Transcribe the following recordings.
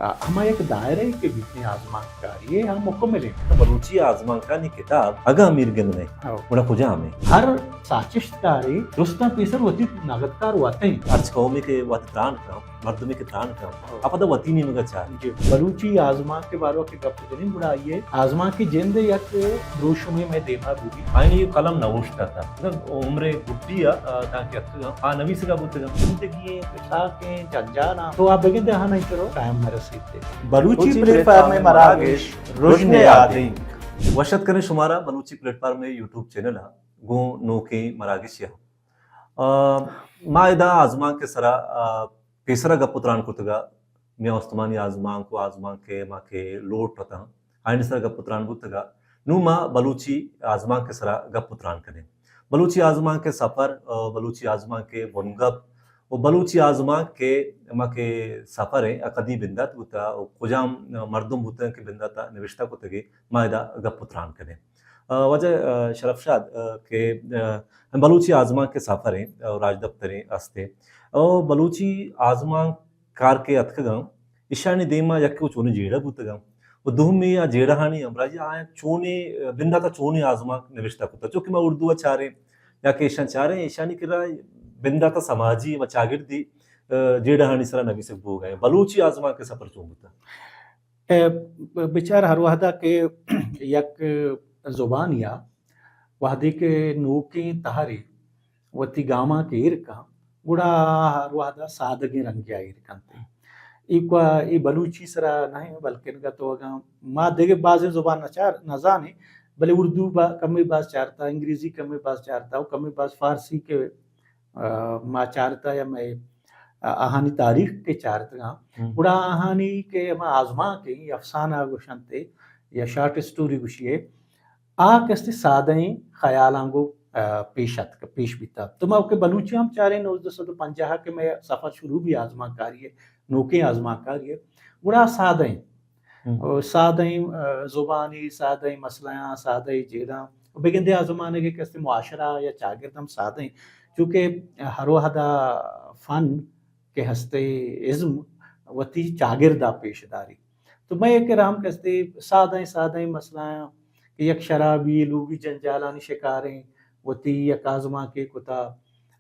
ہما یک دائرہ کہ بیتیں آزمانکاری ءِ، ہم مکمل ایں۔ بلوچی آزمانکانی کتاب اگاں میر گندیں، ہو۔ گڑا کجام ایں؟ ہر ساچشتکارے درستاں پیسر وتی نگدکار وت ایں۔ ہرچ قومے کہ وت تران کن، مردمے کہ تران کن، ہو۔ آ پدا وتی نیمگا چار۔ جی۔ بلوچی آزمانک ءِ باروا کہ گپ جنیں، گڑا آئی ءِ آزمانک ءِ جند ءِ یک دروشمے مئے دیما بوگی۔ آئی ءِ قلم نہ اوشتاتا۔ عمر گڈی ءَ، آ، تانکہ اتکگاں، آ نویسگا بوتگاں۔ زندگی ءِ پشاکیں جنجالاں تو آ بگندے، آہاں انچو ٹائم نہ رسیت۔ بلوچی پلیٹ فارم ءِ مراگش، رژن ءِ آدینک۔ وش اتک کنیں شمارا بلوچی پلیٹ فارم ءِ یوٹیوب چینل ءَ گوں نوکیں مراگشے ءَ۔ آ، ما ادا آزمانک ءِ سرا، آ، پیسرا گپ ءُ تران کتگ ءَ، میاں استمانی آزمانک ءُ آزمانک ءِ ما کہ لوٹ اتاں، آئین ءِ سرا گپ ءُ تران بوتگ ءَ۔ نوں ما بلوچی آزمانک ءِ سرا گپ ءُ تران کنیں۔ بلوچی آزمانک ءِ سفر، آ، بلوچی آزمانک ءِ بنگپ ءُ بلوچی آزمانک ءِ ما کہ سفر ایں، آ کدی بندات بوتگ ءَ ءُ کجام مردم بوتگ کہ بندات ءَ نبشتہ کتگ ئے، ما ادا گپ ءُ تران کنیں۔ آ، واجہ، آ، شرف شاد، آ، کہ، آ، بلوچی آزمانک ءِ سفر ایں، آ، راجدپتر ایں است ایں۔ او بلوچی آزمانکار کہ اتکگاں، ایشانی دیما یکے چونیں جیڑہ بوتگاں۔ و دومی آ جیڑہانی ہمراہی آیاں چونیں، آ، بنداتا چونیں آزمانک نوشتہ کتگ۔ چونکہ ما اردو ءَ چاریں یا کہ ایشاں چاریں، ایشانی کرا بنداتا سماجی و چاگردی، آ، جیڑہانی سرا نویسگ بوگ ءَ ایں۔ بلوچی آزمانک ءِ سفر چون بوتگ؟ اے، بچار، ہر وہدا کہ یک زبانی ءَ وہدے کہ نوکیں تہرے وتی گاماں کہ ایر کن، گڑا ہر وہدا سادگیں رنگے ءَ ایر کنت۔ اے کو-، اے بلوچی سرا نہ ایں، بلکن اگاں تو اگاں ما دگہ بازیں زبان نہ چار، نہ زانیں، بلے اردو با-، کمے باز چارتا، انگریزی کمے باز چارتا، و کمے باز فارسی کہ آ، ما چارتا یا مئے، آ، آہانی تاریخ کہ چارتگاں، ہم۔ گڑا آہانی کہ ہما آزمانک ایں، افسانہ گوشنتے یا شارٹ اسٹوری گوشی ئے، آ کستے سادہیں خیالاں گوں، آ، پیش اتک، پیش بیتا۔ تو ما کہ بلوچی ہم چاریں نوزدہ سد و پنجاہ کہ مئے سفر شروع بی آزمانکاری ءِ، نوکیں آزمانکاری ءِ، گڑا سادہیں ہم۔ و سادہیں، آ، زبانی، سادہیں مسئلہاں، سادہیں جیڑاں۔ و بگندے آ زمانگ ءَ کہ استے معاشرہ یا چاگرد ہم سادہیں، چونکہ ہر وہدا فن کہ ہستے ازم وتی چاگردا پیش داری۔ تو مئے کرا ہم کہ استے سادہیں، سادہیں مسئلہاں کہ یک شرابی لوگی جنجالانی شکاریں، وتی یک آزمانکے کتا،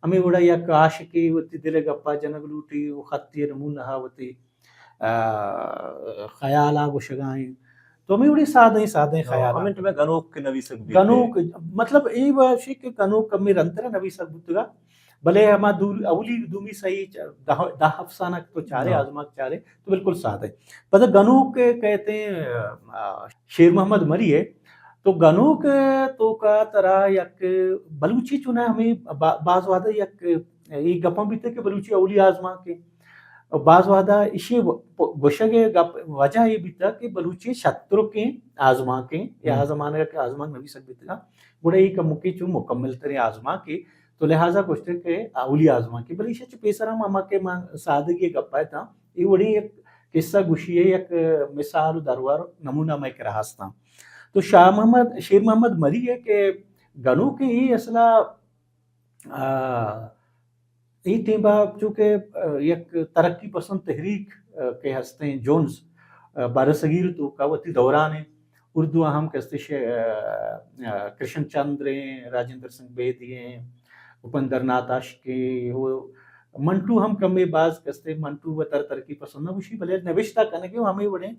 ہمے وڑا یک عاشقے وتی دل ءِ گپا جنگ لوٹی و خطی نمونہ وتی آ، خیال ءَ گوشگا ایں۔ تو ہمے وڑیں سادہیں، سادہیں خیال ءَ۔ ہمے ٹائم ءَ گنوک کہ نویسگ بیت۔ گنوک، مطلب، اے باشی کہ گنوک کمے رندتر نویسگ بوتگا، بلے ہما دور، اولی، دومی سہی چ-، دہ، دہ افسانہ تو چارے، ہاں۔ آزمانک چارے، تو بالکل سادہ ہے۔ پدا گنوک کہتے ہیں، آ، شیر محمد مری ہے، تو گنوک توکا ترا یک بلوچی چونہ ہمے با-، باز وہدہ یک اے گپاں بیتگ کہ بلوچی اولی آزمانک ایں۔ باز وہدا ایشی ءِ گوشگ ءِ گپ، وجہ اے بیتگ کہ بلوچی شترکیں آزمانک ایں، یا ہم۔ آ زمانگ ءَ کہ آزمانک نویسگ بیتگ اَنت، گڑا اے کمکے چو مکمل تریں آزمانکے، تو لہذا گوشتگ کہ اولی آزمانکے۔ بلے ایشی ءَ چو پیسر ہم ہما کہ ما سادگی ءِ گپ ءَ اتاں، اے وڑیں یک قصہ گوشی ءِ یک مثال و درور نمونہ مئے کرا ہستاں۔ تو شاہ محمد، شیر محمد مری ءِ کہ گنوکیں اے اصلا آ، اے ٹیم ءَ چونکہ، آ، یک ترقی پسند تحریک، آ، کہ ہستیں جونز، آ، برصغیر توکا وتی دوران ایں، اردو ءَ ہم کہ ہستیں شے-، آ، آ، کرشن چندر ایں، راجندر سنگھ بیدی ایں، اپندر ناتھ عاشقی، و منٹو ہم کمے باز کہ ہستیں، منٹو وتارا ترقی پسند نہ گوشی، بلے نبشتہ کنگے و ہمے وڑیں،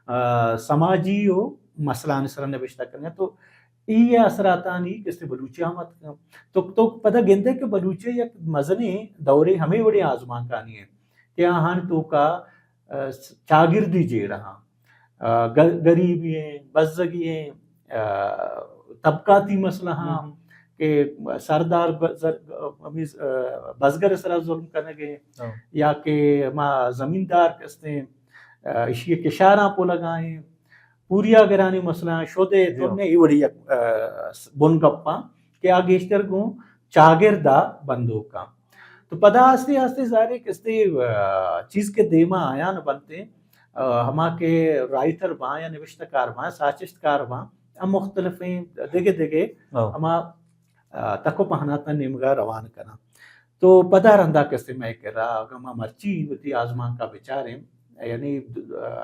آ، سماجی و مسئلہانی سرا نبشتہ کنگے۔ تو اے اثراتانی کہ استے بلوچی ہم اتکاں۔ تو، تو پدا گندے کہ بلوچی یک مزنیں دورے ہمے وڑیں آزمانکانی ایں کہ آہانی توکا، آ، چاگردی جیڑہاں، آ، گ-، گریبی ایں، بزگی ایں، آ، طبقاتی مسئلہ ہاں ہم۔ کہ سردار بزر-، ہمے، آ، بزگر سرا ظلم کنگے ہاں۔ یا کہ ہما زمیندار کہ استیں، آ، اشی کشاراں پلگائیں، پوریاگرانی مسئلہ، شد ءُ جی۔ تن ءُ اے وڑی یک، آ، بنگپاں کہ آ گیشتر گوں چاگرد ءَ بندوک اَنت۔ تو پدا آستے آستے ظاہر ہے کہ استے، آ، چیز کہ دیما آیان بنت ایں، آ، ہما کہ رائٹر باں یا نوشتہ کار باں، ساچشت کار باں، آ مختلفیں دگہ دگہ ہاں۔ ہما، آ، تک ءُ پہناتاں نیمگا روان کناں۔ تو پدا رندا کہ استے مئے کرا، اگاں ما مرچی وتی آزمانکا بچاریں، یعنی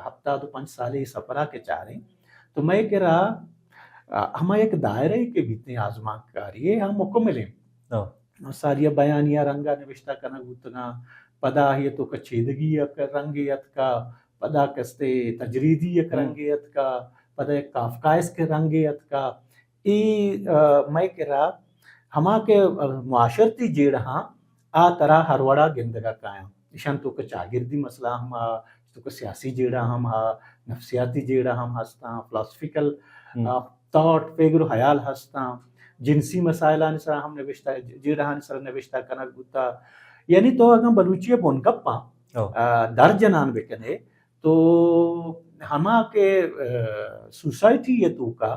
ہپتاد و پنچ سالے سفرا کہ چاریں تو مئے کرا ہما یک دائرہ کہ بیتیں آزمانکاری ہم مکمل ہیں۔ ساری بیانیہ رنگا نوشتہ کنگ بوتگاں، پدا آئی توکا چیدگی یک رنگے اتکا، پدا کستے تجریدی یک رنگے اتکا، پدا یک کافکائس کے رنگے اتکا۔ اے مئے کرا ہما کہ معاشرتی جیڑہاں آ ترا ہر وڑا گندگا کایاں۔ ایشان توکا چاگردی مسئلہ ہم ہا، توکا سیاسی جیڑہ ہم ہا، نفسیاتی جیڑہ ہم ہستاں، فلاسفیکل تھاٹ، فکر و خیال ہستاں، جنسی مسائلانی سرا ہم نوشتہ، جیڑہانی سرا نوشتہ کنگ بوتا۔ یعنی تو اگاں بلوچی بنگپاں در جنان بکنے تو ہما کہ سوسائٹی توکا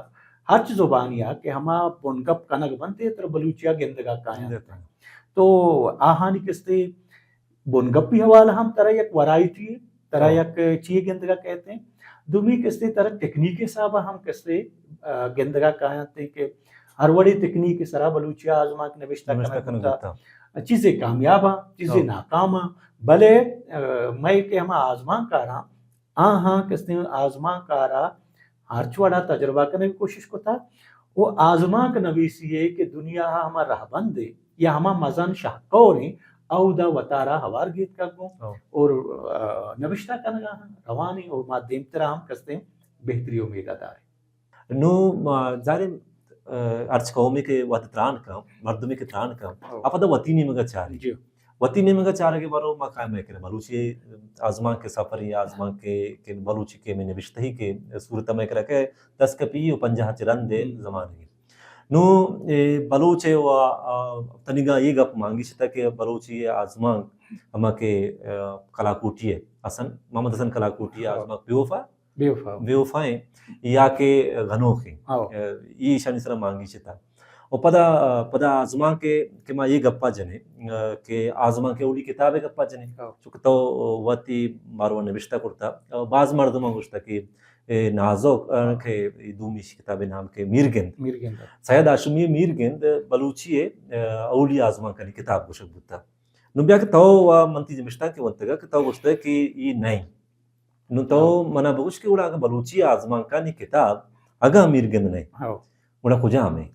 ہرچ زبانیا کہ ہما بنگپ کنگ بنتے تر بلوچیا گندگا کایاں۔ تو آہانی کستے بنگپی حوالہ ہم ترا یک ورائٹی، ترا یک چیئے گندگا کہتے ہیں۔ دومی کستے ترا تکنیک حسابا ہم کستے گندگا کایاں کہ ہر وڑی تکنیک سرا بلوچیا آزمانک نوشتہ کنگ بوتا۔ چیزے کامیاب ہاں، چیزے ناکام ہاں، بلے مئے کہ ہما آزمانکاراں آہاں کستے آزمانکارا ہرچ وڑا تجربہ کنگ کوشش کتا و آزمانک نویسی ہے کہ دنیا ہما رہبندے یا ہما مزن شاہکوریں اودا وتارا ہوار گیتکگ گوں اور نوشتہ کنگا ہاں روانی و ما دیمترا ہم کستیں بہتری امیدا داریں۔ نو ظاہر ہرچ قومی کہ وت تران کن، مردمی کہ تران کن، آ پدا وتی نیمگا چاری۔ وتی نیمگا چارگے برو ما قائم کرے بلوچی آزمانک سفری آزمانک کہ بلوچی کہ میں نوشتہی کہ صورت میں کرا کہ دست کپی و پنجاہ چہ رند زمانگی۔ نو بلوچ و تنیگا یہ گپ مانگی شتا کہ بلوچی آزمانک ہما کہ کلاکوٹی ہے، حسن محمد حسن کلاکوٹی آزمانک بے وفا بے وفا۔ بے وفا ہیں یا کہ گنوخ ہیں۔ ہاں۔ اے ایشانی سرا مانگی چتا۔ و پدا، پدا آزمانک کہ ما یہ گپا جنے کہ آزمانک اولی کتاب گپا جنے۔ ہاں۔ چونکہ تو وتی باروا نوشتہ کرتا، باز مردماں گوشتا کہ اے نازک، کہ دومی کتاب نام کہ میرگند۔ میرگند۔ سید ہاشمی میرگند بلوچی اولی آزمانکانی کتاب گوشگ بوتا۔ نو بیا کہ تو و من تی نوشتہ کہ ونتگا کہ تو گوشتا کہ یہ نہیں۔ نو تو ہاں۔ منا بگوش کہ گڑا اگاں بلوچی آزمانکانی کتاب اگاں میرگند نہ، ہاں۔ گڑا کجام ہے؟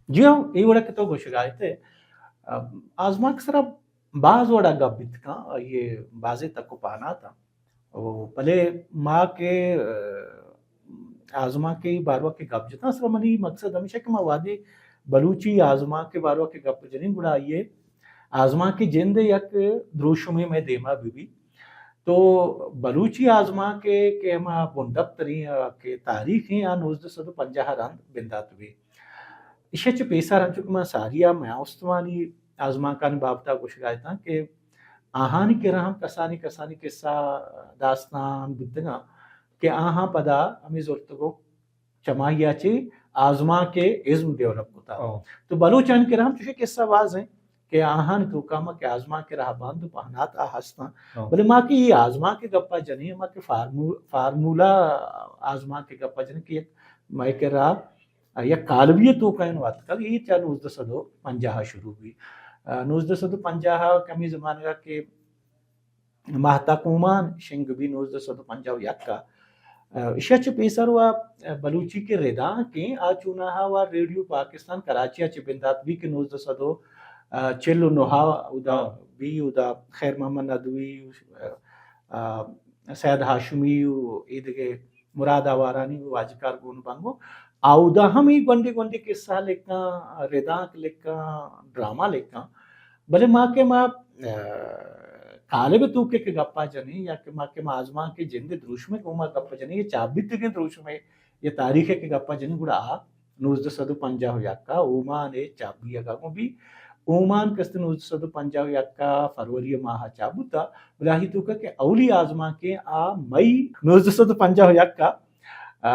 جی ہاں، اے وڑا کہ تو گوشگا ات، آزمانک سرا باز وڑا گپ بیت کن، یہ بازے تک و پہنات ہاں۔ او بلے ما کہ آزمانک باروا کہ گپ جتاں، سرا منی مقصد ہمیشہ کہ ما وادی بلوچی آزمانک باروا کہ گپ جنیں گڑا آئیے آزمانک جند یک دروشمے میں دیما بی بی۔ تو بلوچی آزمانک کہ ہما بندپتریں کہ تاریخ ہیں آ نوزدہ سد و پنجاہ رند بندات بی۔ ایشی چہ پیسر انچو کہ من ساری آ میان استمانی آزمانکانی بابتا گوشگا اتاں کہ آہانی کرا ہم کسانی کسانی قصہ داستان بوتگاں کہ آہاں پدا ہمیں زرتگو چماہیا چہ آزمانک ازم ڈیولپ کتا۔ تو بلوچانی کرا ہم چوشیں قصہ باز ہیں کہ آہانی توکا ما کہ آزمانک رہبند و پہنات آ ہستاں۔ بلے ما کہ یہ آزمانک گپا جنیں، ما کہ فارمو-، فارمولا آزمانک گپا جنیں کہ یک مئے کرا یک کالبی توکا انو اتکگ، یہ چا نوزدہ سد و پنجاہ شروع بی۔ نوزدہ سد و پنجاہ کمی زمانگا کہ ماہتاک اومان شنگ بی نوزدہ سد و پنجاہ و یک ء۔ ایشی چہ پیسر و بلوچی کہ ردانک ایں آ چوناہا و ریڈیو پاکستان کراچی ء چہ بندات بی کہ نوزدہ سد و چل و نہ ء اودا بی، اودا خیر محمد ندوی، سید ہاشمی و ایدگہ مراد آوارانی و واجکار گون بنگو۔ اودا ہم ای گونڈے گونڈے قصہ لکھاں، ردانک لکھاں، ڈرامہ لکھاں۔ بلے ما کہ ما، ء، کالب توکے کہ گپا جنیں یا کہ ما کہ ما آزمانک جند دروشمے گوما گپ جنیں، یہ چابیتگیں دروشمے، یہ تاریخ کہ گپا جنیں، گڑا آ نوزدہ سد و پنجاہ و یک ء اومان ء چابی اگا گوں بی۔ اومان کست نوزدہ سد و پنجاہ و یک ء فروری ماہ ء چابوتا، بلے آہی توکا کہ اولی آزمانک آ مئی نوزدہ سد و پنجاہ و یک ء، ء،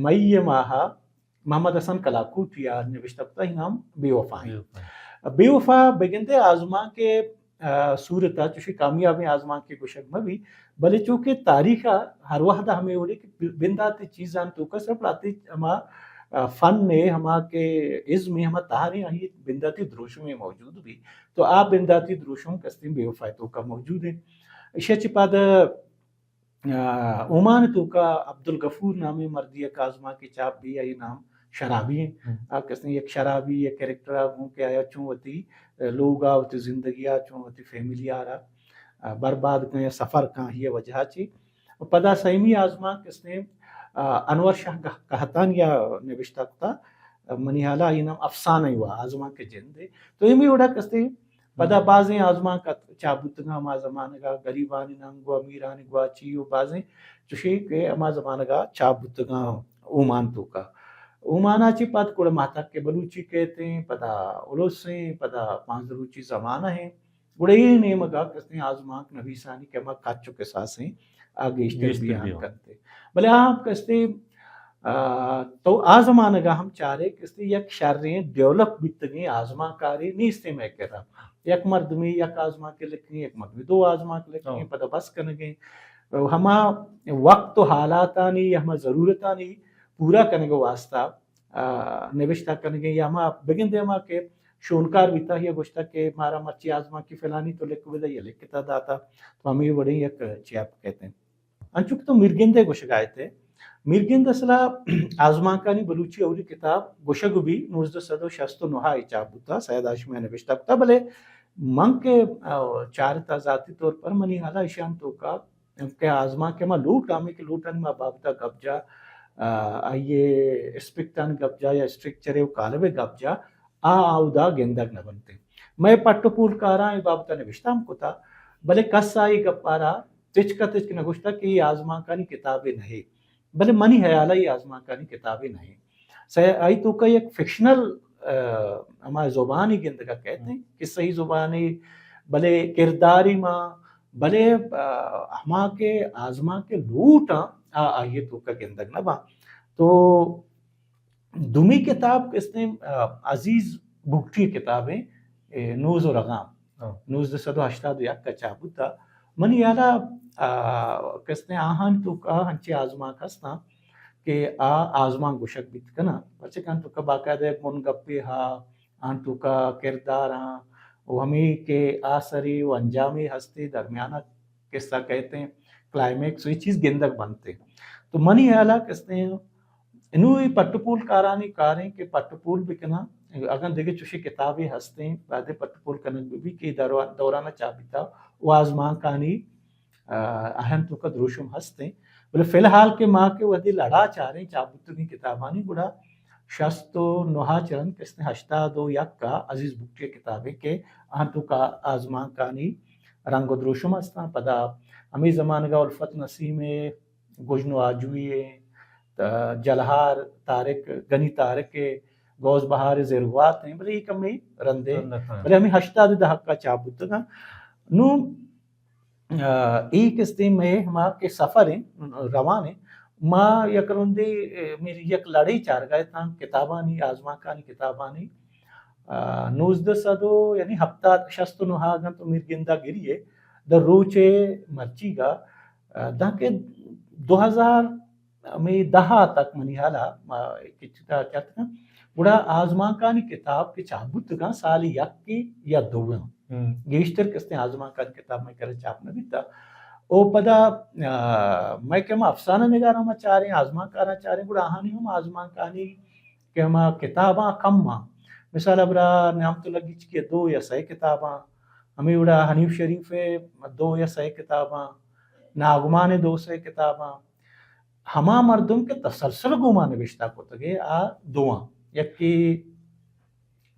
مئی ماہ ء محمد حسن کلاکوٹی ء نوشتہ کتہ، ہم بے وفا ہیں۔ بے وفا۔ بے وفا بگندے آزمانک ء صورت ء چوشیں کامیابیں آزمانکے گوشگ مہ بی، بلے چونکہ تاریخ ء ہر وہد ء ہمے وڑے کہ بنداتی چیزاں توکا صرف لاتے ہما، ء، فن ء ہما کہ ازم ء ہما تہریں آئی بنداتی دروشمے موجود بی، تو آ بنداتی دروشم کستیں بے وفا ء توکا موجود ہیں۔ ایشی چہ پد آ، اومان توکا عبدالغفور نامیں مردی یک آزمانکے چاپ بی، آئی نام شرابی ہیں۔ آ کسیں یک شرابی، یک کریکٹر آ گوں کہ آیا چون وتی لوگ آ، وتی زندگی آ، چون وتی فیملی آ را، آ، برباد کن یا سفر کن، ہی وجہ چی۔ و پدا سیمی آزمانک کسیں، آ، انور شاہ گہ-، قحطانی آ نوشتہ کتا، منی حالا آئی نام افسانہ ہی ہوا، آزمانک جند ہے۔ تو ایمی وڑا کسیں پدا بازیں آزمانک ات-، چاپ بوتگاں ہما زمانگا، گریبانی ننگ و امیرانی گواچی و بازیں چوشیں کہ ہما زمانگا چاپ بوتگاں اومان توکا۔ اومانا چی پد گڑا ماہتک بلوچی کہتیں، پدا السیں، پدا پانزروچی زمانہ ہیں۔ گڑا اے نیمگا کستیں آزمانک نویسانی کہ ہما کچ و کساسیں آ گیشتر گیشتر بیان بیان۔ کنتے۔ بلے آ ہم کستیں آ، تو آ زمانگا ہم چارے کستے یک شریں ڈیولپ بیتگیں آزمانکارے نیستیں مئے کرا۔ یک مردمے یک آزمانکے لکھیں، یک مردمے دو آزمانک لکھیں، ہاں۔ پدا بس کنگیں۔ ہما وقت و حالاتانی یا ہما ضرورتانی پورا کنگ واسطہ، آ، نوشتہ کنگیں یا ہما بگندے ہما کہ شونکار بیتا یا گوشتا کہ مارا مرچی آزمانکی فلانی تو لکھ بدے یا لکھتا داتا، تو ہمیں وڑیں یک چیاپ کہتے ہیں۔ انچو کہ تو میرگندے گوشگا ات ئے، میرگند اصلا آزمانکانی بلوچی اولی کتاب گوشگ بی نوزدہ سد و شست و نہ ء چاپ بوتا، سید ہاشمی ء نبشتہ کتا، بلے من کہ، آ، چارتا ذاتی طور پر منی حالا ایشان توکا کہ آزمانک ما لوٹ ہمیں کہ لوٹانی ما بابتا گپ جا، آ، آئیے اسپکٹانی گپ جا یا اسٹرکچر و قالب گپ جا، آ اودا گندگ نہ بنت۔ مئے پٹ و پول کاراں اے بابت ء نبشتہ ہم کتا، بلے کس ء اے گپ ء را تچک ء تچک نہ گوشتگ کہ اے آزمانکانی کتابے نہ اے، بلے منی ہیال ء اے آزمانکانی کتابے نہ اے۔ سہ-، آئی توکا یک فکشنل، آ، ہما زبانی گندگ ء کئیت، ہم۔ قصہی زبانے، بلے کرداری ما، بلے، آ، ہما کہ آزمانک لوٹ آں، آ، آئی توکا گندگ نہ باں۔ تو دومی کتاب کستیں، آ، عزیز بگٹی کتابیں، اے، نوز و رغام، ہاں۔ نوزدہ سد و ہشتاد و یک ء چاپ بوتا۔ منی حالا، آ، کستیں آہانی توکا انچیں آزمانک ہستاں کہ آ آزمانک گوشگ بیت کناں۔ پرچہ کہ آہانی توکا باقاعدہ یک بن گپے ہا، آہانی توکا کردار ہاں، و ہمے کہ آسرے و انجامے ہستے درمیان ء قصہ کئیت ایں، کلائمیکس، اے چیز گندگ بنت ایں۔ تو منی ہیال ء کستیں انوں اے پٹ ء پول کارانی کاریں کہ پٹ ء پول بکناں، اگاں دگہ چوشیں کتابے ہستیں، باید پٹ ء پول کنگ بہ بی کہ دورا-، دوران ء چاپ بیتا و آزمانکانی، آ، اہم توکا دروشم ہستیں۔ بلے فی الحال کہ ما کہ وہدے لڑا چاریں چاپ بوتگیں کتابانی گڑا شست و نہ ء چہ رند کستیں ہشتاد و یک ء عزیز بگٹی ء کتابے کہ آہاں توکا آزمانکانی رنگ و دروشم ہستاں۔ پدا ہمے زمانگا الفت نسیم ء گژن و آجوئی ء، جلہار طارق، گنی طارق ء، غوث بہار ء زرگوات ء، بلے اے کمے رندے، رند ء کاینت۔ بلے ہمے ہشتاد ء دہک ء چاپ بوتگاں۔ نوں، آ، اے کستیں مئے ہما کہ سفر ایں، روان ایں، ما یک رندے، اے، میری یک لڑے چارگا اتاں، کتابانی، آزمانکانی کتابانی، آ، نوزدہ سد و، یعنی ہپتاد، شست و نہ اگاں تو میر گندا گری ئے، در روچ مرچیگا، آ، دانکہ دو ہزار ہمے دہ ء تک منی ہیال ء ما کچکا چرت کن۔ گڑا آزمانکانی کتاب کہ چاپ بوتگاں سال یکے یا دوئیں۔ ہم۔ گیشتر کستیں آزمانکانی کتاب مئے کرا چاپ نہ بیتا۔ او پدا، آ، مئے کہ ما افسانہ نگاراں ما چاریں، آزمانکاراں چاریں، گڑا آہانی ہم آزمانکانی کہ ہما کتاباں کم آں۔ مثال ء برا نعمت اللہ گچکی ء دو یا سئے کتاباں، ہمے وڑا حنیف شریف ء دو یا سئے کتاباں، ناگمان ء دو سئے کتاباں، ہما مردم کہ تسلسل گوما نبشتہ کتگے آ دواں، یکے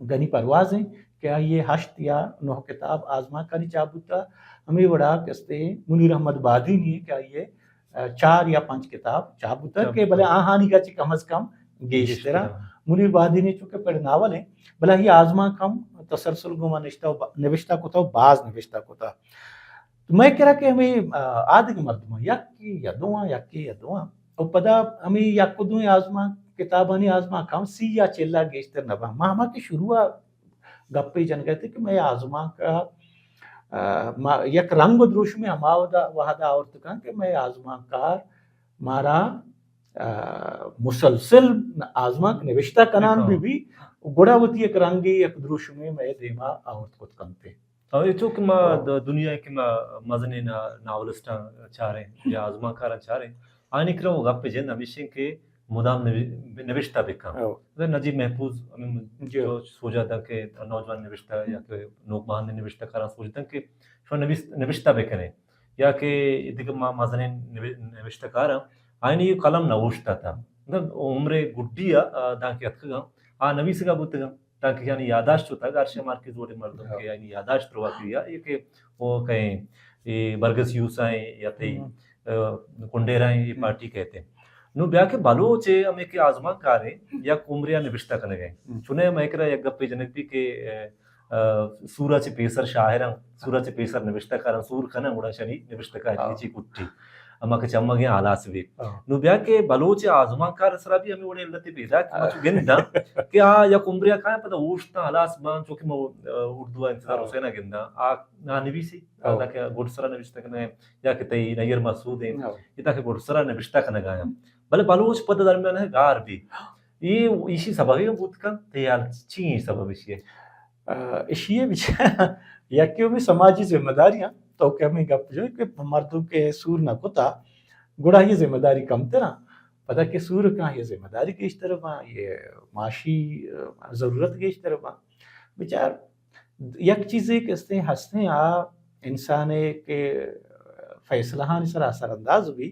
گنی پرواز ایں کہ آئی ء ہشت یا نہ کتاب آزمانکانی چاپ بوتا، ہمے وڑا کستے منیر احمد بادینی کہ آئی ء، ء، چار یا پنچ کتاب چاپ بوتا چاپ کہ بلے بوتا۔ آہانی گا چہ کم از کم گیشتر گیشتر۔ منیر بادینی چونکہ پڑ ناول ایں، بلے آئی آزمانک ہم تسلسل گوما نشتہ و با-، نبشتہ کتا و باز نبشتہ کتا۔ تو مئے کرا کہ ہمے، آ، آدگہ مردماں یکے یا دواں، یکے یا دواں۔ و پدا ہمے یک و دوئیں آزمانک، کتابانی آزمانک ہم سی یا چل ء گیشتر نہ باں۔ ما ہما کہ شروع ء گپے جنگ ء ات کہ مئے آزمانک ء، آ، ما یک رنگ و دروشمے ہما وہد ء، وہد ء آورت کن کہ مئے آزمانکار مارا، آ، مسلسل آزمانک نوشتہ کنان بہ بی، گڑا وتی یک رنگے، یک دروشمے مئے دیما آورت کت کنتے۔ اے چو کہ ما د-، دنیا کہ ما مزنیں نا-، ناولسٹاں چاریں یا آزمانکاراں چاریں، آنی کرا وہ گپ جند ہمیش انت کہ مدام نوی-، نوشتہ بکن۔ نجیب محفوظ ہمیں سوچ دن کہ نوجوان نوشتہ یا کہ نوک بہندیں نوشتہ کاراں سوچ دن کہ شما نویس-، نوشتہ بکنے یا کہ دگہ ما-، مزنیں نوی-، نوشتہ کاراں آئینی قلم نہ اوشتاتا۔ عمر گڈی آ، آ، دانکہ اتکگاں، آ نویسگا بوتگاں۔ تاکہ یعنی یاداشت ہوتا ہے، ہر شے مارکیز وڑے مردم کہ یعنی یاداشت روا کیا، یہ کہ وہ کہیں، یہ برگس یوسا ہیں یا تئی، آ، کنڈیرا ہیں، یہ پارٹی کہتے ہیں۔ نو بیا کہ بلوچ ہے، ہمیں کہ آزمانکار ہیں یا کمریا نبشتہ کنگ ہیں۔ چنے ہم ایک را یک گپے جنک بھی کہ، آ، آ، سورا چہ پیسر شاعراں، سورا چہ پیسر نبشتہ کاراں، سور کناں، گڑا شنی نبشتہ کاری چی کٹی۔ اما کہ چمگیں ہلاس بی۔ نو بیا کہ بلوچ آزمانکار سرا بھی ہمیں وڑے علت پیدا کہ ما چو گنداں کہ آ یک عمریا کائیں پدا اوشتاں ہلاس بان، چو کہ ما، آ، اردو انتظار حسین گنداں، آ، آ نویسی، آ، تاکہ گڈ سرا نبشتہ کنگا یا کہ تئی نیر مسعود ہیں، یہ تاکہ گڈ سرا نبشتہ کنگا ہیں۔ بلے بلوچ پدا درمیان ہے گار بی۔ یہ ایشی سبب ہے بوت کن، تئی حال چی سبب ایشی ہے؟ آ، ایشی ہے بچار، یکی ہمیں سماجی ذمہ داریاں، تو کہ ہمیں گپ جو کہ مردم کے سور نہ کتا، گڑا یہ ذمہ داری کم ترا، پدا کہ سور کاں یہ ذمہ داری گیشتر باں، یہ معاشی، آ، ضرورت گیشتر باں۔ بچار، یک چیزے کہ استیں ہستیں آ انسانے کہ فیصلہ ہانی سر اثر انداز بھی،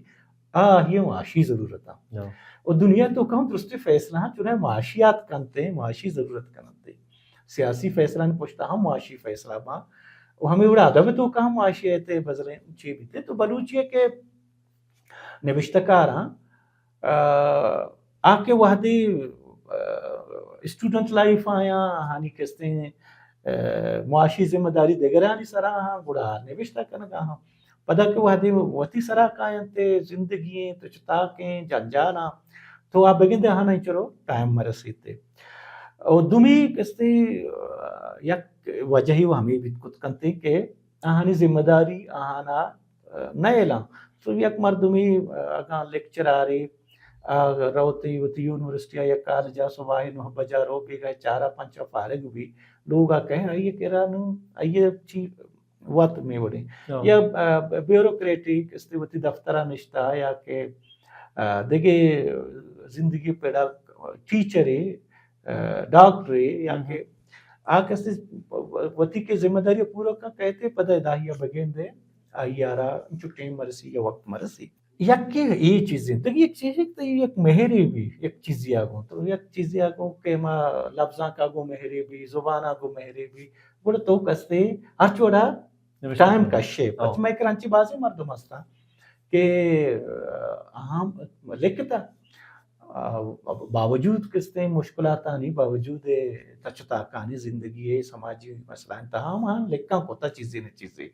آ یہ معاشی ضرورت ہیں۔ و دنیا تو کم درستی فیصلہ ہاں چونہ معاشیات کنتے، معاشی ضرورت کنتے۔ سیاسی فیصلہ نے پشتا ہم معاشی فیصلہ باں۔ و ہمیں وڑا ادب تو کم معاشی ایتے بزریں چی بیتے۔ تو بلوچی ہے کہ نبشتہ کاراں، آ، آ کہ وہدے، آ، اسٹوڈنٹ لائف آیاں، آہانی کستیں، آ، معاشی ذمہ داری دگرانی سرا ہاں، گڑا نبشتہ کنگا ہاں۔ پدا کہ وہدے وتی سرا کاینت، زندگی ہیں، تو چتاکیں، جنجالاں، تو آ بگندے آہانا انچرو ٹائم مرسیتے۔ و دومی کستیں، آ، یک وجہی و ہمیں بیت کت کنتے کہ آہانی ذمہ داری آہانا، آ، نہ ایلاں۔ تو یک مردمی، آ، اگاں لیکچرارے، آ، روتی وتی یونیورسٹی یا کالج ء صبح نو بجا رو بیگا چار ء پنچ ء فارغ بی، لوگ ء کہیں آئی ء کرا نو آئی ء چی وت میں وڑیں۔ یا، آ، بیوروکریٹک استے وتی دفتر ء نشتہ یا کہ، آ، دگہ زندگی پڑا ٹیچرے، آ، ڈاکٹرے یا کہ آ کس وتی کہ ذمہ داری پورا کن کہتے پدا داہی بگیندے آئی آرا انچو ٹائم مرسی یا وقت مرسی۔ یک کہ اے چیزیں، تو یک چیز، یک تو یک مہرے بھی، یک چیزی آگوں، تو یک چیزی آگوں کہ ما لفظاں کا گوں مہرے بھی، زبان آگوں مہرے بھی، گڑا تو کستے ہر چوڑا ٹائم کشے۔ پچ میں کرانچی بازی مردم ہستا کہ، آ، ہم لکھتا، آ، باوجود کستیں مشکلاتانی، باوجود تچ و تاکانی زندگی ء سماجی مسئلہ انت، ہم ہم لکھاں کتا چیزے نہ چیزے۔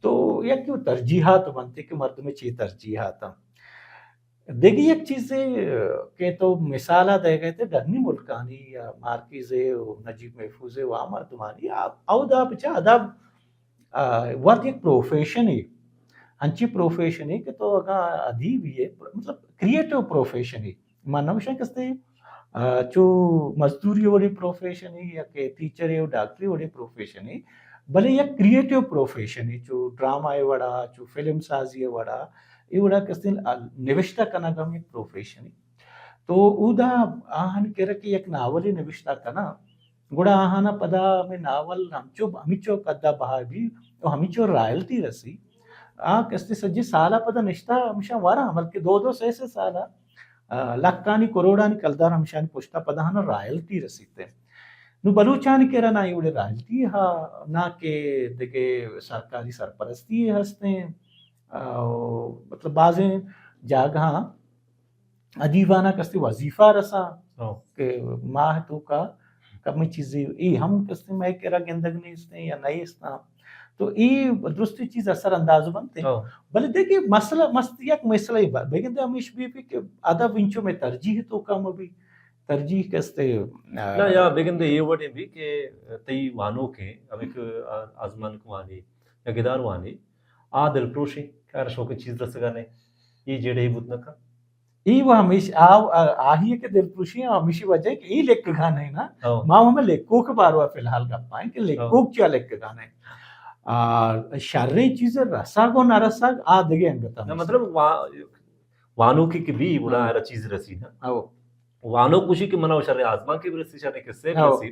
تو یک ترجیحات بنتے کہ مردم چی ترجیحات ہیں۔ دیگی یک چیزے کہ تو مثال دے گئے تھے ڈنی ملکانی یا مارکیز و نجیب محفوظ و آ مردمانی، آ، اودا بچا ادب آ، وت یک پروفیشنے، انچی پروفیشنے کہ تو اگاں ادیبی ئے، مطلب کریئیٹو پروفیشنے، من نہ گوشاں کستے، آ، چو مزدوری وڑے پروفیشنے یا کہ ٹیچرے و ڈاکٹرے وڑے پروفیشنے، بلے یک کریئیٹو پروفیشنے، چو ڈرامہ ئے وڑا، چو فلم سازی ئے وڑا، اے وڑا کستے، آ، نوشتہ کنگ ہم یک پروفیشنے۔ تو اودا آہن کرا کہ یک ناولے نوشتہ کناں، گڑا آہانا پدا ہمے ناول ہمچو، ہمچو قدا بہا بی و ہمچو رائلٹی رسی۔ آ کستے سجے سالا پدا نشتہ ہمشاں وارا، بلکہ دو دو سے سے سالا، آ، لکھانی کروڑانی کلدار ہمشانی پشتا پدا ہنا رائلٹی رسیتے۔ نو بلوچانی کرا نہ اے وڑے رائلٹی ہا، نہ کہ دگہ سرکاری سرپرستی ہستیں۔ آ، مطلب بازیں جاگہاں ادیبانا کستے وظیفہ رساں کہ ماہ توکا کمیں چیزے اے ہم کستے مئے کرا گندگ نیستیں یا نیستاں۔ تو اے درستی چیز اثر انداز بنتے۔ بلے دیکھیں مسئلہ مست یک مسئلہ ہی بگندے ہمیش بی بی کہ ادب انچو میں ترجیح توکا مبی، ترجیح کستے، آ، نہ یا بگندے اے وڑیں بی کہ تئی وانوکیں ہمیں کہ آزمانک وانی یا گدار وانی آ دلپروشیں کہ آرا شوکیں چیز رسگا نے، اے جیڑہ ہی بوت نہ کن۔ اے وہ ہمیش-، آ-، آ-، آہی کہ دلپروشی ہمیشی وجہ کہ اے لکھگا نہیں نا۔ ما ہمیں لکھوک باروا فی الحال گپائیں کہ لکھوک چیا لکھگا نہیں۔ آ، شریں چیز رسگ و نہ رسگ، آ دگہ انگت ہم نہ، مطلب، وا-، وانوکی کہ بی، گڑا ہاں۔ آرا چیز رسی نا۔ او۔ وانوک گوشی کہ منا شر آزمانکے برسی، شر قصے او۔ برسی۔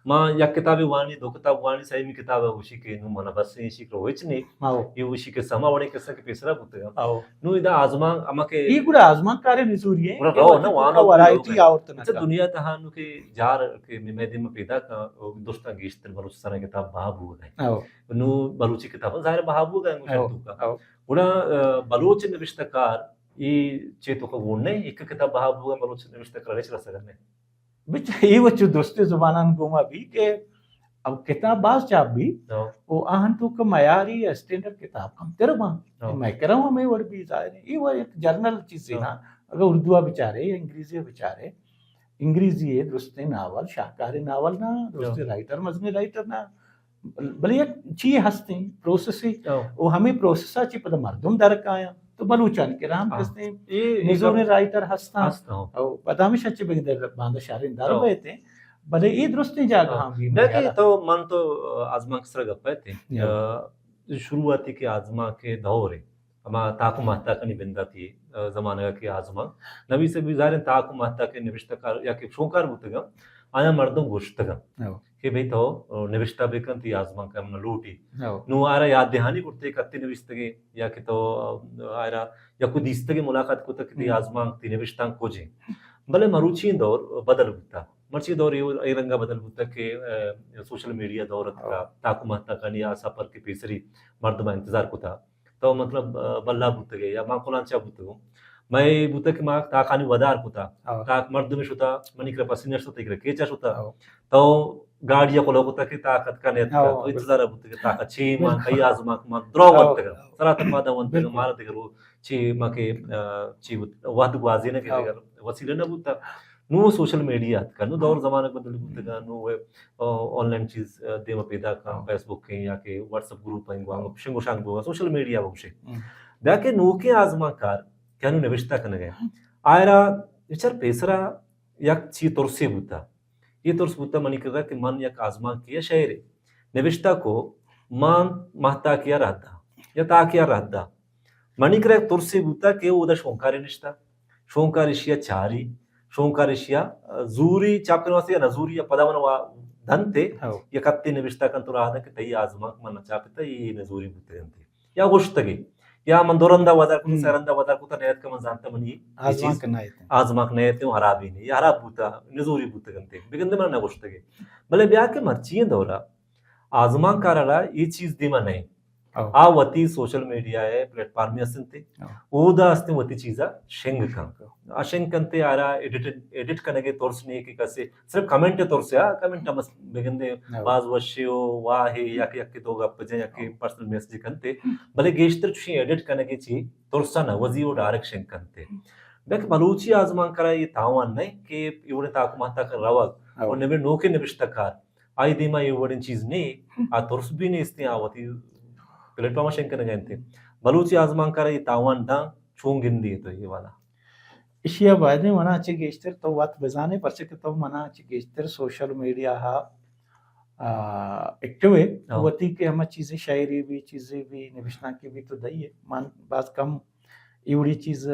ما یک کتابے وانی، دو کتاب وانی، سیمی کتاب گوشی کہ نو منا بس ایشی کرو ہچ نہیں۔ او۔ یہ گوشی کہ سما وڑے قصہ کہ پیسرا بوتگا۔ او۔ نو ادا آزمان، اما کہ ای گڑا آزمانکارے نزوری ہے گڑا کہ رو وتی نا، تو وانوک کا ورائٹی لوگ ہے۔ آورت نہ اچھا، کا۔ دنیا تہا نو کہ جار کہ میں دیم پیدا کا، درستاں گیشتر بلوچستان کتاب بہا بوگ ہے۔ او۔ نو بلوچی کتاب ظاہر بہا بوگ ہے، او۔ تو کا۔ او۔ گڑا، آ، بلوچ نوشتہ کار، ای چے تو کا گون نہیں، ایک کتاب بہا بوگ ہے، بلوچ نوشتہ کار ہچ رسگ نہیں۔ بچ، ای وچ درستی زبانان گوما بی کہ اب کتاب باز چاپ بی، او۔ او آہن تو کہ معیاری اسٹینڈرڈ کتاب کم تر باں۔ او۔ میں کرا ہوں ہمیں وڑ بی ظاہر ہے۔ ای وہ ایک جرنل چیز ہے او۔ نا۔ اگر اردو بچارے یا انگریزی بچارے، انگریزی ہے درستیں ناول، شاہکاریں ناول نا، درستیں او۔ رائٹر، مزنیں رائٹر نا، بلے یک چی ہستیں، پروسیسے، او۔ او ہمیں پروسیسا چی پدا مردم در کایاں، تو بلوچانی کرا ہم ہاں۔ ہستیں، اے، اے نزوریں گپ رائٹر ہستاں۔ ہستاں۔ او پدا ہمیشہ چی بگندے باندا شریں در او۔ بیتیں، بلے اے درستیں جاگہ ہاں۔ ہم بھی نہ کہ تو من تو، آ، آزمانک سرا گپ ایتیں۔ یا۔ آ، شروعاتی کہ آزمانک دور ہے، ہما تاک و ماہتاکانی بنداتی، آ، زمانگا کہ آزمانک نویسگ بی ظاہریں تاک و ماہتاکے نوشتہ کار یا کہ شونکار بوتگاں، آیاں مردم گوشتگاں او۔ کہ بھئی تو نوشتہ بکن، تی آزمانک ہم نہ لوٹی۔ او۔ نو آرا یاد دہانی کرتے کتے نوشتگے یا کہ تو آرا یا کوئی دیستگے ملاقات کتا کہ تی ہم۔ آزمانک تی نوشتانک کجے۔ بلے مروچی دور بدل بوتا۔ مرچی دور اے، اے رنگا بدل بوتا کہ، آ، سوشل میڈیا دور اتکا، او۔ تاک و ماہتاکانی آ سفر کہ پیسری مردم انتظار کتا۔ تو مطلب، آ، بلا بوتگے یا ما کلانچا بوتگوں۔ مئے بوتگ کہ ما تاکانی ودار کتا۔ ہاں۔ تاک مردم شتا، منی کرا پسنجر شتا، تئی کرا کیچا شتا۔ ہاں۔ تو گاڑی کلو کتا کہ تاک اتکا نیتکا۔ ہاں، تو انتظار بوتگے تاک چی ما، بالکل۔ کئی آزمانک ما درو ہاں۔ ونتگا۔ سرا تک ما دا ونتگا، بالکل۔ مارا دگہ رو چی ما کہ، آ، چی بوت، وہد گوازینگ ء ہاں۔ دگہ وسیلہ نہ بوتا۔ نو سوشل میڈیا اتکا، نو دور زمانگ بدل بوتگا، نو وہ، آ، آن لائن چیز، آ، دیما پیدا کن، ہاں۔ فیس بک ہیں یا کہ واٹس ایپ گروپ ہیں، گوانگ، ہاں۔ شنگ و شانگ بوگا، سوشل میڈیا بگوشے۔ ہم۔ دا کہ نوکیں آزمانکار کہ انو نوشتہ کنگ ء، آئرا بچار پیسرا یک چی ترسے بوتا۔ یہ ترس بوتا منی کرا کہ من یک آزمانکے یا شعرے نوشتہ کو، مان ماہتاکیا رہدا یا تاکیا رہدا۔ منی کرا یک ترسے بوتا کہ اودا شونکارے نشتا، شونکار اشیا چاری، شونکار اشیا، آ، زوری چاپ کرنے واسطے یا نزوری یا پدا من وا دنتے ہو۔ یا کتے نوشتہ کن تو راہ دن کہ تئی آزمانک من نہ چاپتا، یہ نزوری بوتے انتے۔ یا گوشتگے۔ یا من دو رندا ودار کتا، ہم۔ سہ رندا ودار کتا، نیت کہ من زانتا منی یہ آزمانک چیز نہ ایت۔ آزمانک نہ ایت، ہرابی نہیں، یا ہراب بوتا، نزوری بوتگنتے۔ بگندے من نہ گوشتگے۔ بلے بیا کہ مرچی دورا آزمانکارا را یہ چیز دیما نہیں۔ او۔ آ وتی سوشل میڈیا ء پلیٹ فارمے است انت۔ او۔ اودا است وتی چیزا شنگ کن۔ آ شنگ کنتے آرا ایڈٹ، ایڈٹ کنگے ترس نہیں کہ کسے صرف کمنٹ ترس ہے، کمنٹ ہم بگندے او۔ باز وشے ہو، واہ ہے، یا کہ، یا کہ دو گپ جن، یا کہ او۔ پرسنل میسج کنتے۔ بلے گیشتر چوشیں ایڈٹ کنگے چی ترسا نہ وزی و ڈائریکٹ شنگ کنتے۔ بلکہ بلوچی آزمانکارا یہ تاوان نہیں کہ ایوڑے تاک ماہتاک روگ او۔ اور نوے نوکے نوشتہ کار آئی دیما اے وڑیں چیز نے، آ ترس بھی نیستیں، آ وتی پلیٹ فارم شنگ کنگا انت۔ بلوچی آزمانکارا اے تاوان داں، چون گندی تو اے والا؟ اشیا بایدیں منا چہ گیشتر تو وت بزانے، پرچہ کہ تو منا چہ گیشتر سوشل میڈیا ہا، آ، ایکٹیو ہے۔ ہاں۔ وتی کہ ہما چیزیں شاعری بھی، چیزیں بھی، نوشتانکی بھی تو دئی ہے۔ من باز کم ایوڑی چیز،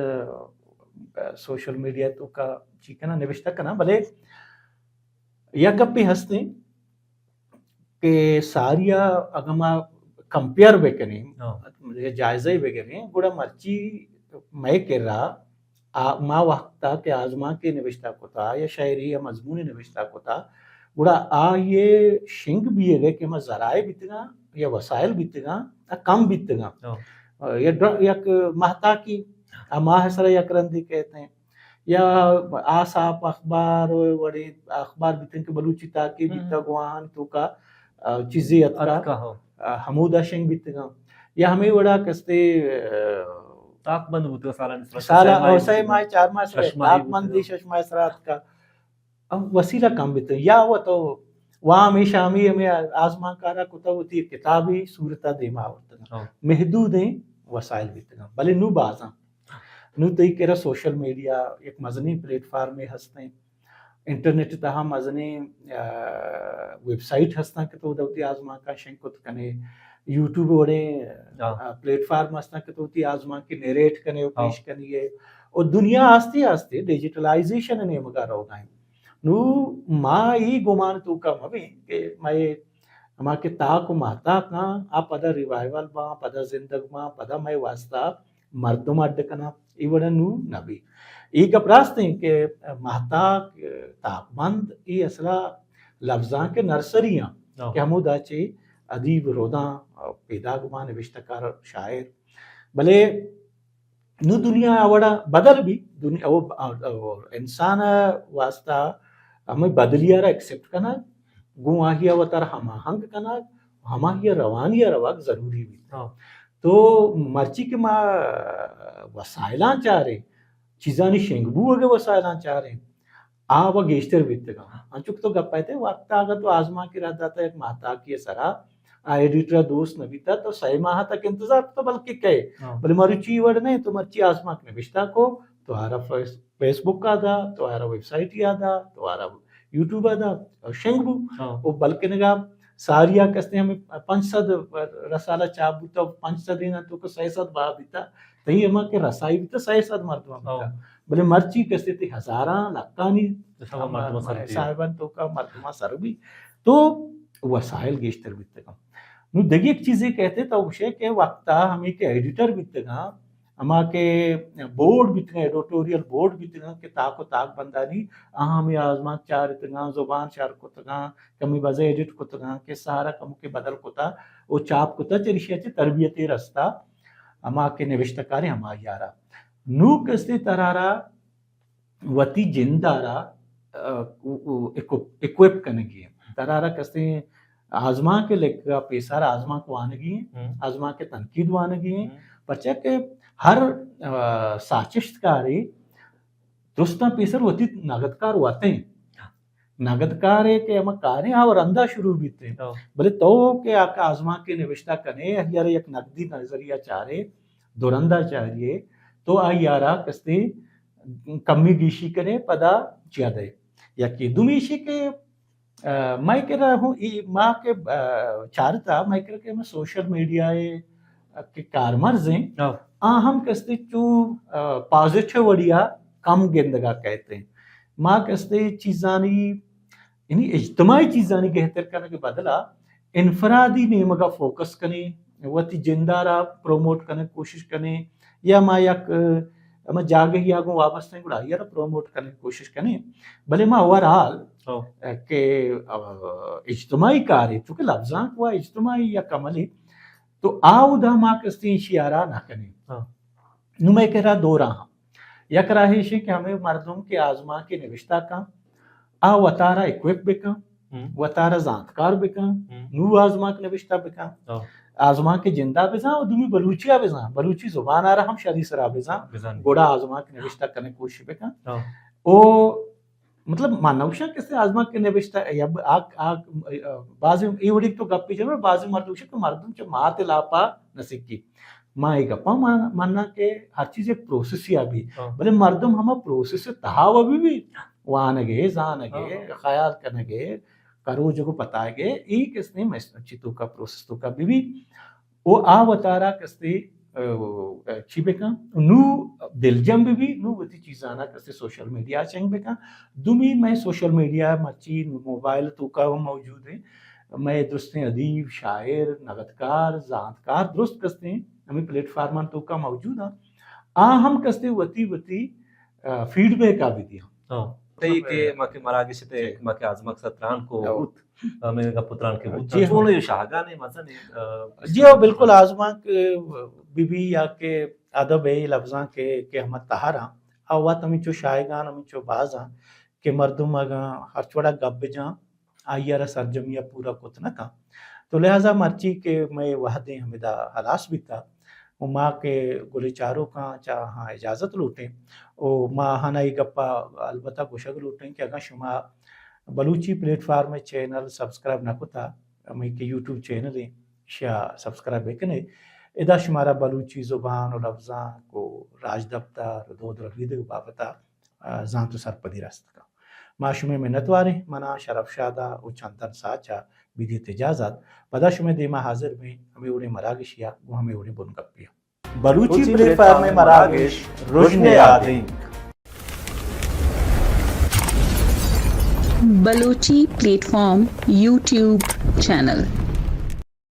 آ، سوشل میڈیا تو کا چی کنا، نوشتہ کنا، بلے یک گپے ہستیں کہ ساریا اگاں ما کمپیئر بکنیں، ہاں۔ یا جائزہ بگریں، گڑا مرچی مئے کرا آ-، ما وقتا کہ آزمانکے نوشتہ کتا یا شاعری یا مضمونے نوشتہ کتا، گڑا آئی شنگ بیگے کہ ما ذرائع بیتگاں یا وسائل بیتگاں، آ کم بیتگاں۔ ہاں۔ یا ڈر-، یک ماہتاکی، آ ماہ سرا یک رندے کہتے ہیں۔ یا آساپ اخبار و وڑیں اخبار بیتن کہ بلوچی تاکے ہم۔ بیتا گواہان تو کا، آ، چیزے اتکا، اتکا، ہو۔ آ، ہمودا شنگ بیتگاں۔ یا ہمیں وڑا کستے، آ، تاک بند بوتگا سالانی سرا، سالا، شش ماہی او، سہ بوتگا۔ ماہ، چار ماہ سرا، شش ماہی تاک بند بوتگا۔ دی، شش ماہ سرا اتکا۔ اب وسیلہ کم بیتگا۔ یا وہ تو وام شامی ہمیں آزمانکارا کتا وتی کتابی صورتا دیما آورتگا۔ ہاں۔ محدودیں وسائل بیتگا۔ بلے نو بازاں۔ نوں تئی کرا سوشل میڈیا یک مزنیں پلیٹ فارمے ہستیں، انٹرنیٹ تہا مزنیں، آ، ویب سائٹ ہستاں کہ تو اودا وتی آزمانکاں شنگ کت کنے، یوٹیوب وڑیں، ہاں۔ آ، پلیٹ فارم ہستاں کہ تو وتی آزمانک ءَ نیریٹ کنے و ہاں۔ پیش کنی ئے۔ و دنیا آستے آستے ڈیجیٹلائزیشن ءِ نیمگا روگا ایں۔ نوں ما اے گمان توکا مبیں کہ مئے ہما کہ تاک و ماہتاک آں، آ پدا ریوائیول باں، پدا زندگ باں، پدا مئے واسطہ مردم اڈ کناں، اے وڑا نوں نہ بی۔ اے گپ راست ایں کہ ماہتاک، تاکبند، اے اصلا لبزانک ءِ نرسری آں ہاں۔ کہ ہمودا چہ ادیب روداں پیداگ باں، نبشتہ کار، شاعر۔ بلے نوں دنیا آ وڑا بدل بی، دنیا، او، او، انسان ءِ واسطہ ہمے بدلی ءَ را ایکسپٹ کنگ، گوں آئی ءَ وتارا ہماہنگ کنگ، ہمائی ءِ روانی ءَ روگ ضروری بیت۔ ہاں۔ تو مرچی کہ ما وسائلاں چاریں، چیزانی شنگ بوگ ءِ وسائلاں چاریں، آ و گیشتر بیتگاں۔ انچو کہ تو گپ ءَ ات ئے، وقت ءَ اگر تو آزمانکے را داتہ یک ماہتاکی ءِ سرا، آ ایڈیٹر ءَ دوست نہ بیتہ، تو سئے ماہ تک انتظار کتہ بلکہ کئے۔ ہاں۔ بلے مروچی وڑ نہ، تو مرچی آزمانک نبشتہ کو، تو آرا فیس-، فیس بک ءَ دا، تو آرا ویب سائٹ ءَ دا، تو آرا یوٹیوب ءَ دا، او شنگ بو۔ ہاں۔ او بلکنگا ساری ءَ کستے ہمیں پنچ سد رسالہ چاپ بوتا، پنچ سد اینا تو کہ سئے سد بہا بیتا، تئی ہما کہ رسائی بیتا، سئے سد مردم بیتا۔ ہاں۔ بلے مرچی کستے تئی ہزاراں، لکھانی ہما مردم سر بی۔ صاحبان تو کا مردم سر بی۔ تو وسائل گیشتر بیتگاں۔ نوں دگہ یک چیزے کہتے تو گوشے کہ وقتا ہمیں کہ ایڈیٹر بیتگاں، ہما کہ بورڈ بیتگاں، ایڈیٹوریل بورڈ بیتگاں کہ تاک و تاک بندانی آ ہمیں آزمانک چارتگاں، زبان شر کتگاں، کمی بزے ایڈٹ کتگاں کہ سارا کمو کہ بدل کتا و چاپ کتا، چریشی چہ تربیتے رستا ہما کہ نوشتہ کاریں ہما یارا۔ نوں کستے ترارا وتی جند ءَ را، ا، او، او، اکو-، اکوپ کنگی انت۔ ترا را کسیں آزمانک لکھگا پیسر آزمانک وانگی انت، ہم۔ آزمانک تنقید وانگی انت۔ ہم۔ پرچا کہ ہر، ا، ساچشت کارے درستاں پیسر وتی نگدکار وت انت۔ نگدکارے کہ ہما کاریں آ رندا شروع بیت انت۔ ہاں۔ بلے تو کہ آ آزمانک نوشتہ کنے، آئی ءَ را یک نگدی نظریہ چارے، دو رندا چاریے، تو آئی ءَ را کستے کمی گیشی کنے، پدا چیا دئے۔ یکے۔ دومی ایشی کہ، ا، مئے کرا ہوں ای ما کہ، ا، چارتا، مئے کرا کہ ہمے سوشل میڈیا ءِ کہ کارمرز ایں، ہاں۔ آ ہم کستے چو، ا، پازیٹیو وڑیا کم گندگا کئیت ایں۔ ما کستے چیزانی، یعنی اجتماعی چیزانی گہتر کنگ ءِ بدلا انفرادی نیمگا فوکس کنیں، وتی جند ءَ را پروموٹ کنگ ءِ کوشش کنیں، یا ما یک، ا، ہما جاگہے ءَ گوں وابستہ ایں گڑا آئی ءَ را پروموٹ کنگ ءِ کوشش کنیں، بلے ما اوور آل، ہو۔ ا، کہ، ا، اجتماعی کارے، چونکہ لبزانک و اجتماعی یک عملے، تو آ اودا ما کستے ایشی ءَ را نہ کنیں۔ ہاں۔ نوں مئے کرا دو راہ ایں۔ یک راہ ایش ایں کہ ہمے مردم کہ آزمانکے نوشتہ کن، آ وتارا اکوپ بکن، ہم۔ وتارا زانتکار بکن، ہم۔ نوں آزمانک نوشتہ بکن۔ ہاں۔ آزمانک جندا بزان و دومی بلوچیا بزان، بلوچی زبان ءَ را ہم شری سرا بزان، بزان۔ گڑا آزمانک نوشتہ کنگ ءِ کوشش بکن۔ ہاں۔ او مطلب، ما نہ گوشاں کسے آزمانک نوشتہ یا ب-، آ، آ، بازیں اے وڑی تو گپے جنو، بازیں مردم گوشے کہ مردم چہ مات لاپا نہ سکی۔ ما اے گپاں من-، مناں کہ ہر چیز یک پروسیسے ءَ بی۔ ہاں۔ بلے مردم ہما پروسیس ءِ تہا و بہ بی، وانگے، زانگے، ہاں۔ خیال کنگے، کروجگ و پتائگے، اے کسے مس-، چی توکا پروسیس توکا بہ بی۔ او آ وتارا کستے، ا، چی بکن؟ نوں دلجم بہ بی، نوں وتی چیزانا کستے سوشل میڈیا ءَ چنگ بکن۔ دومی مئے سوشل میڈیا مرچی موبائل توکا ہم موجود ایں۔ مئے درستیں ادیب، شاعر، نگدکار، زانتکار درست کستے ہمے پلیٹ فارمان توکا موجود ایں۔ آ ہم کستے وتی، وتی، ا، فیڈ بیک آ بہ دیاں۔ ہاں۔ تئی کہ ما کہ مراگش تے جی۔ ما کہ آزمانک سرا تران کو ہاں۔ بوت، ہمے گپ تران کے بوت۔ جی ہاں۔ چونو یہ شاہگانے مزن ایں، ا، جی ہاں، بالکل آزمانک بہ بی یا کہ ادب ءِ لبزانک ءِ کہ ہما تہر ایں، آ وت ہمینچو شاہگان، ہمینچو باز ایں کہ مردم اگاں ہرچ وڑا گپ بجاں، آئی ءَ را سرجمی ءَ پورا کت نہ کن۔ تو لہذا مرچی کہ مئے وہدیں ہمدا ہلاس بیتا، و ما کہ گلیں چاروکاں چہ آہاں اجازت لوٹیں، و ما آہانا اے گپا البتہ گوشگ لوٹیں کہ اگاں شما بلوچی پلیٹ فارم ءِ چینل سبسکرائب نہ کتا، ہمے کہ یوٹیوب چینل ایں، اشیا سبسکرائب بکنے۔ ادا شمارا بلوچی زبان و لبزانک و راجدپتر و دود ربیدگ بابتا، ا، زانت و سرپدی رست کن۔ ما شمئے منتواریں، منا شرف شاد ءَ و چندن ساچ ءَ بدیت اجازت۔ پدا شمئے دیما حاضر بیں ہمے وڑیں مراگشے ءَ گوں ہمے وڑیں بنگپے ءَ۔ بلوچی پلیٹ فارم ءِ مراگش رژن ءِ آدینک۔ Balochi plate form YouTube channel.